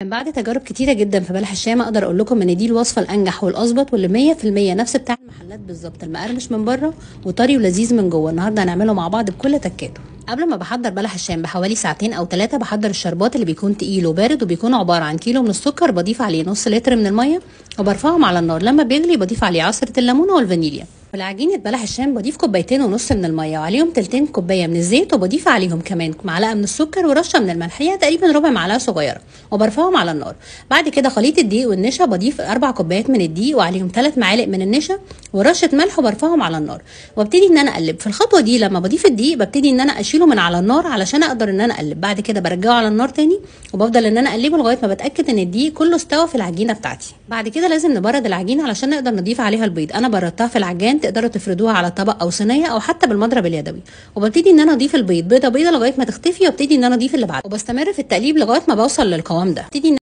من بعد تجارب كتيرة جدا في بلح الشام اقدر اقول لكم ان دي الوصفة الانجح والاظبط واللي 100% نفس بتاع المحلات بالظبط، المقرمش من بره وطري ولذيذ من جوه. النهارده هنعمله مع بعض بكل تكاته. قبل ما بحضر بلح الشام بحوالي ساعتين او 3 بحضر الشربات اللي بيكون تقيل وبارد، وبيكون عبارة عن كيلو من السكر بضيف عليه نص لتر من المية وبرفعهم على النار. لما بيغلي بضيف عليه عصره الليمونه والفانيليا. والعجينه بلح الشام بضيف 2.5 كوباية من المية وعليهم 2/3 كوباية من الزيت، وبضيف عليهم كمان معلقه من السكر ورشه من الملح، هي تقريبا ربع معلقه صغيرة، وبرفعهم على النار. بعد كده خليط الدقيق والنشا بضيف 4 كوبايات من الدقيق وعليهم 3 معالق من النشا ورشه ملح وبرفعهم على النار، وابتدي ان انا اقلب. في الخطوة دي لما بضيف الدقيق ببتدي ان انا اشيله من على النار علشان اقدر ان انا اقلب. بعد كده برجعه على النار تاني وبفضل ان انا اقلبه لغاية ما بتاكد ان الدقيق كله استوى في العجينة بتاعتي. بعد كده لازم نبرد العجينة علشان نقدر نضيف عليها البيض. انا بردتها في العجان، تقدروا تفردوها على طبق او صينية او حتى بالمضرب اليدوي. وببتدي ان انا اضيف البيض بيضة بيضة لغاية ما تختفي، وابتدي ان انا اضيف اللي بعده، وبستمر في التقليب لغاية ما بوصل للقوام ده. ابتدي